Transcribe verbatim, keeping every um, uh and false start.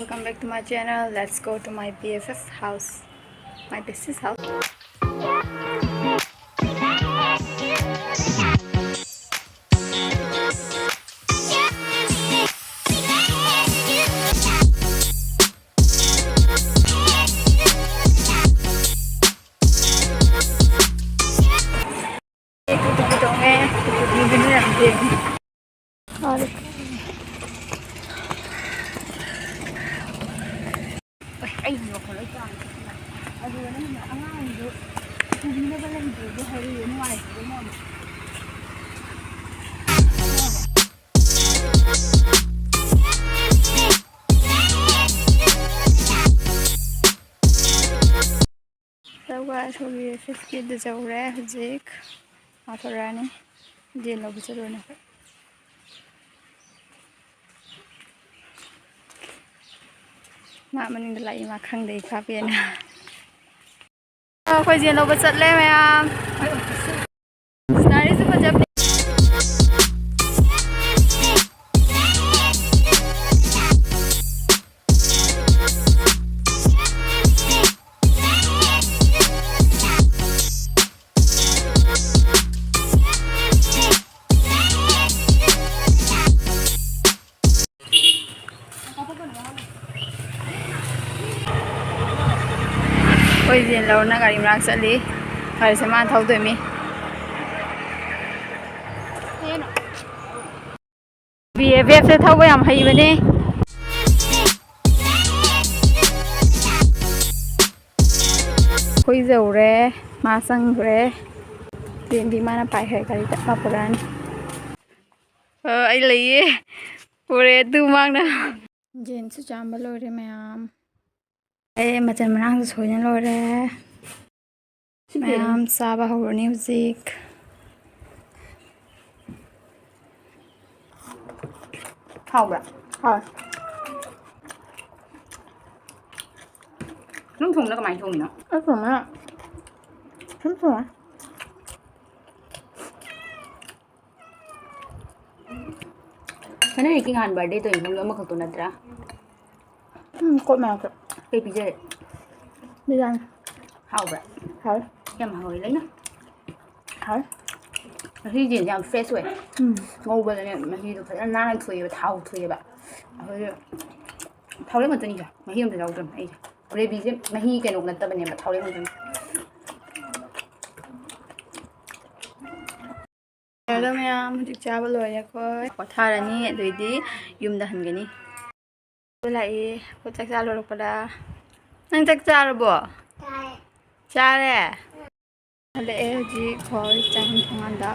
Come back to my channel. Let's go to my B F F house. My besties house. ꯇꯣꯡꯉꯦ꯫ ꯐꯔꯦ꯫ ꯑꯩ ꯋꯥꯈꯜ ꯂꯣꯏ ꯆꯥꯝꯃꯦ꯫ ꯑꯗꯨꯒ ꯅꯪꯅ ꯑꯉꯥꯡꯗꯣ ꯄꯨꯕꯤꯅꯕ ꯂꯩꯇ꯭ꯔꯗꯤ ꯍꯥꯏꯔꯛꯑꯦ, ꯅꯨꯡꯉꯥꯏꯇꯦ ꯌꯥꯝꯅ꯫ ꯇꯧꯕ ꯁꯣꯝꯒꯤ ꯐꯤꯐꯇꯤꯗ ꯌꯧꯔꯦ ꯍꯧꯖꯤꯛ꯫ ꯉꯥꯊꯣꯔꯛꯑꯅꯤ꯫ ꯌꯦꯟ ꯂꯧꯕ ꯆꯠꯂꯨꯔꯅꯤ ꯑꯩꯈꯣꯏ꯫ ꯃꯥ ꯃꯅꯤꯡꯗ ꯂꯥꯛꯏ, ꯃꯥ ꯈꯪꯗꯦ, ꯏ ꯀꯥꯞꯄꯦꯅ꯫ ꯑꯩꯈꯣꯏ ꯌꯦꯟ ꯂꯧꯕ ꯆꯠꯂꯦ ꯃꯌꯥꯝ꯫ ꯁꯤꯅꯔꯤꯁꯨ ꯐꯖꯕꯅꯦ꯫ ꯑꯩꯈꯣꯏ ꯌꯦꯟ ꯂꯧꯔꯅ ꯒꯥꯔꯤ ꯃꯅꯥꯛ ꯆꯠꯂꯤ꯫ ꯒꯥꯔꯤꯁꯦ ꯃꯥꯅ ꯊꯧꯗꯣꯏꯃꯤ꯫ ꯕꯤ ꯑꯦꯐ ꯑꯦꯐꯁꯦ ꯊꯧꯕ ꯌꯥꯝ ꯍꯩꯕꯅꯦ꯫ ꯑꯩꯈꯣꯏ ꯌꯧꯔꯦ, ꯃꯥ ꯆꯪꯈ꯭ꯔꯦ꯫ ꯌꯦꯟꯗꯤ ꯃꯥꯅ ꯄꯥꯏꯈ꯭ꯔꯦ, ꯒꯥꯔꯤꯗ ꯃꯥ ꯄꯨꯔꯛꯑꯅꯤ꯫ ꯑ, ꯑꯩ ꯂꯩꯌꯦ, ꯄꯨꯔꯦ ꯑꯗꯨ ꯃꯥꯡꯅ꯫ ꯌꯦꯟꯁꯨ ꯆꯥꯝꯕ ꯂꯣꯏꯔꯦ ꯃꯌꯥꯝ꯫ ꯑꯩ ꯃꯆꯜ ꯃꯔꯥꯡꯁꯨ ꯁꯣꯏꯅ ꯂꯣꯏꯔꯦ꯫ ꯁꯤ ꯄꯤꯔꯦ꯫ ꯃꯌꯥꯝ ꯆꯥꯕ ꯍꯧꯔꯅꯤ ꯍꯧꯖꯤꯛ꯫ ꯍꯥꯎꯕ꯭ꯔꯥ? ꯍꯥꯎꯋꯦ꯫ ꯅꯪ ꯊꯣꯡꯕꯅ ꯀꯃꯥꯏꯅ ꯊꯣꯡꯉꯤꯅꯣ? ꯑꯩ ꯊꯣꯡꯕꯅ ꯁꯨꯝ ꯊꯣꯡꯉꯦ꯫ ꯀꯩꯅꯣ, ꯅꯪꯒꯤ ꯅꯍꯥꯟ birthday ꯇꯧꯔꯤꯗꯣ ꯑꯃꯈꯛꯇꯣ ꯅꯠꯇ꯭ꯔꯥ? ꯎꯝ, ꯀꯣꯠ ꯃꯌꯥꯝꯁꯨ꯫ ꯀꯩ ꯄꯤꯖꯔꯦ? ꯕꯤꯔꯌꯥꯅꯤ꯫ ꯍꯥꯎꯕ꯭ꯔꯥ? ꯍꯥꯎꯋꯦ꯫ ꯌꯥꯝ ꯍꯥꯎꯋꯦ ꯂꯣꯏꯅ꯫ ꯍꯥꯎꯋꯦ꯫ ꯉꯁꯤꯗꯤ ꯌꯥꯝ fresh ꯑꯣꯏ꯫ ꯎꯝ꯫ ꯉꯧꯕꯗꯅꯦ ꯃꯍꯤꯗꯣ ꯐꯖꯅ ꯅꯥꯟꯅ ꯊꯣꯛꯑꯦꯕ, ꯊꯥꯎ ꯊꯣꯛꯑꯦꯕ꯫ ꯑꯩꯈꯣꯏꯒꯤ ꯊꯥꯎꯔꯦꯛ ꯉꯥꯛꯇꯅꯤꯗ, ꯃꯍꯤ ꯑꯝꯇ ꯌꯥꯎꯗ꯭ꯔꯕꯅꯦ ꯑꯩꯁꯦ꯫ ꯒ꯭ꯔꯦꯚꯤꯁꯦ ꯃꯍꯤ ꯀꯩꯅꯣ ꯅꯠꯇꯕꯅꯦꯕ, ꯊꯥꯎꯔꯦꯛ ꯉꯥꯛꯇꯅꯤ꯫ ꯍꯜꯂꯣ ꯃꯌꯥꯝ, ꯍꯧꯖꯤꯛ ꯆꯥꯕ ꯂꯣꯏꯔꯦ ꯑꯩꯈꯣꯏ꯫ ꯄꯣꯊꯥꯔꯅꯤ, ꯑꯗꯨꯏꯗꯤ ꯌꯨꯝꯗ ꯍꯟꯒꯅꯤ꯫ ꯑꯩꯈꯣꯏ ꯂꯥꯛꯑꯦ, ꯑꯩꯈꯣꯏ ꯆꯥꯛ ꯆꯥ ꯂꯣꯏꯔꯛꯄꯗ꯫ ꯅꯪ ꯆꯥꯛ ꯆꯥꯔꯕꯣ? ꯆꯥꯔꯦ꯫ ꯍꯜꯂꯛꯑꯦ ꯍꯧꯖꯤꯛ ꯑꯩꯈꯣꯏ ꯆꯥꯛ ꯊꯣꯡꯀꯥꯟꯗ꯫